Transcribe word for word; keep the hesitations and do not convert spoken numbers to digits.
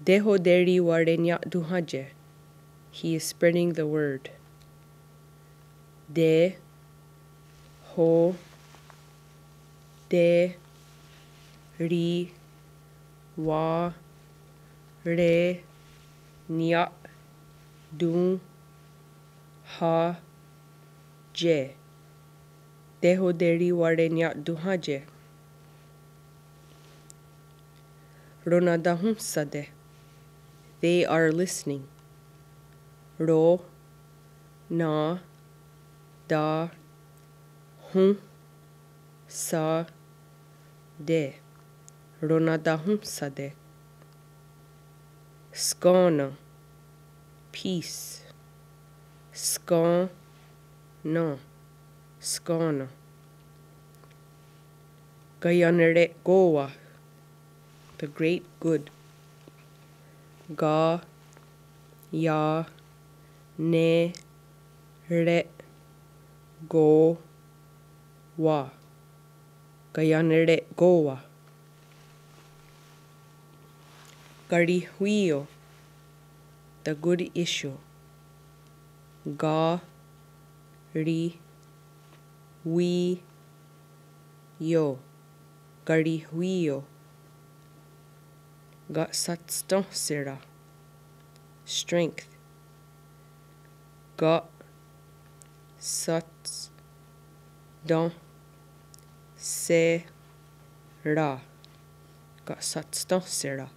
Tehoterihwarenia'tonhátie. He is spreading the word. Te, ho, te, ri, hwa, re, nia, ton, ha, tie. Tehoterihwarenia'tonhátie. Ronatahónhsate. They are listening. Ro, na, ta, hon, sa, te. Ronatahónhsate. Skén:nen. Peace. Skén:nen. Skén:nen. Kaianere'kó:wa. The great good. Ka, ia, ne, re, kó, wa. Kaianere'kó:wa. Karihwí:io. The good issue. Ka, ri, hwí, io. Karihwí:io. Ka'shatsténhsera. Strength. Ka, shats, ten, se, ra. Ka'shatsténhsera.